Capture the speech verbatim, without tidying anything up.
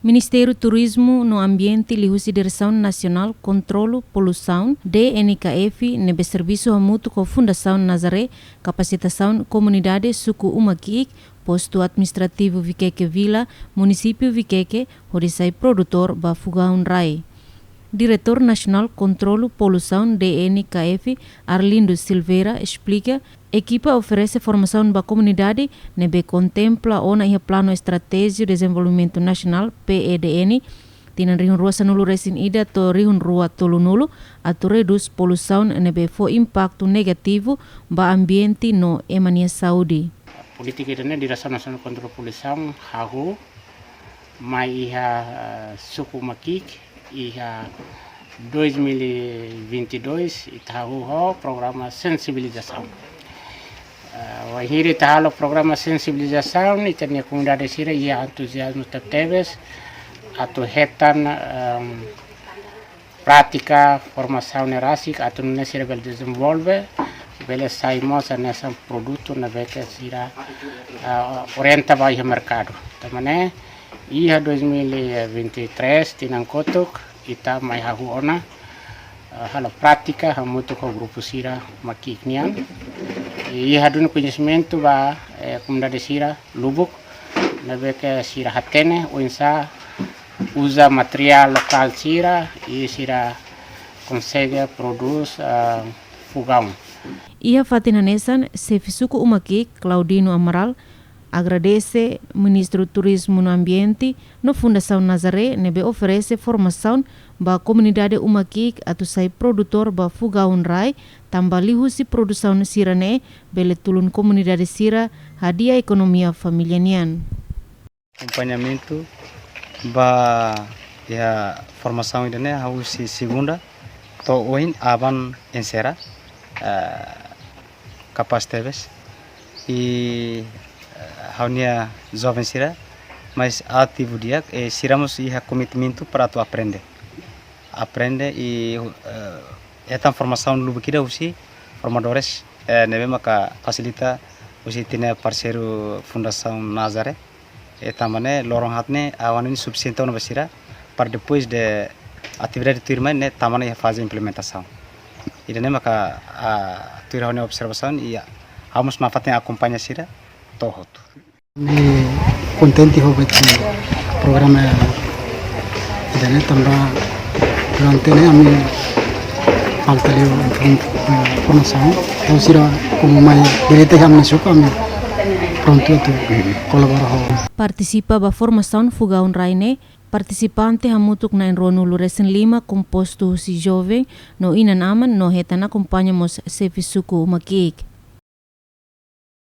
Ministériu Turizmu no Ambiente liuhusi Diresaun Nasionál Kontrolu Poluisaun, D N K F, ne'ebé servisu hamutuk ho Fundasaun Nazaré, kapasitasaun komunidade suku Uma Ki'ik, postu administrativu Viqueque Vila, munisípiu Viqueque, hodi sai produtór ba fogaun rai. Diretór Nasionál Kontrolu Poluisaun, D N K F, Arlindo Silveira, esplika, ekipa oferese formasaun ba komunidade ne'ebé kontempla ona iha Planu Estratéjiku Dezenvolvimentu Nasionál, P E D N, tinan rihun rua sanulu resin ida to'o rihun rua tolunulu, atu redús poluisaun ne'ebé fó impaktu negativu ba ambiente no ema nia saúde. Polítika ida-ne'e Diresaun Nasionál Kontrolu Poluisaun hahú mai iha, eh, suku Uma Ki'ik, iha dois mil e vinte e dois, ita hahú ho programa sensibilizasaun. Eh, wainhira ita halo programa sensibilizasaun, ita-nia komunidade sira iha entuziazmu tebetebes atu hetan, em, prátika, formasaun ne'e rasik, atu nune'e sira bele dezenvolve, bele sai mós hanesan produtu ne'ebé ke sira, ah, orienta ba iha merkadu. Tanba ne'e, iha dois mil e vinte e três, tinan kotuk, ita mai hahú ona, ah, halo prátika, hamutuk ho grupu sira Uma Ki'ik nian. I iha duni koñesimentu ba, eh, komunidade sira, lubuk, ne'ebé ke sira hatene, oinsá uza materiál lokál sira, i sira konsege prodús, ah, fogaun. Iha fatin hanesan, xefe suku Uma Ki'ik, Claudino Amaral, agradese Ministériu Turizmu no Ambiente, no Fundasaun Nazaré, ne'ebé oferese formasaun ba komunidade Uma Ki'ik atu sai produtór ba fogaun rai, tanba liuhusi produsaun sira-ne'e, bele tulun komunidade sira hadi'a ekonomia família nian. Akompañamentu ba iha formasaun ida-ne'e, hahú husi segunda to'o ohin aban enserra, eh, kapás tebes. I, eh, ha'u-nia joven sira, mais ativu di'ak, eh, sira mós iha komitmentu para atu aprende. Aprende i, eh, hetan formasaun lubuk ida husi formadores, eh, ne'ebé maka fasilita husi ita-nia parseiru Fundasaun Nazaré. Eh, tanba ne'e loron haat ne'e, ah, ha'u hanoin sufisiente ona ba sira, para depois de atividade tuirmai ne'e tama ona iha faze implementasaun. Ida-ne'e maka, ah, tuir ha'u-nia observasaun, i ha'u mós nafatin akompaña sira to'o hotu. Ami kontente ho buat programa ida-ne'e tanba durante ne'e ami falta liu inform-, eh, formasaun. Entaun sira komu mai direta iha ami-nia suku, ami prontu atu kolabora ho. Partisipa ba formasaun fogaun rai ne'e, partisipante hamutuk na'in ruanulu resin lima, kompostu husi joven no inan-aman, no hetan akompaña mós xefe suku Uma Ki'ik.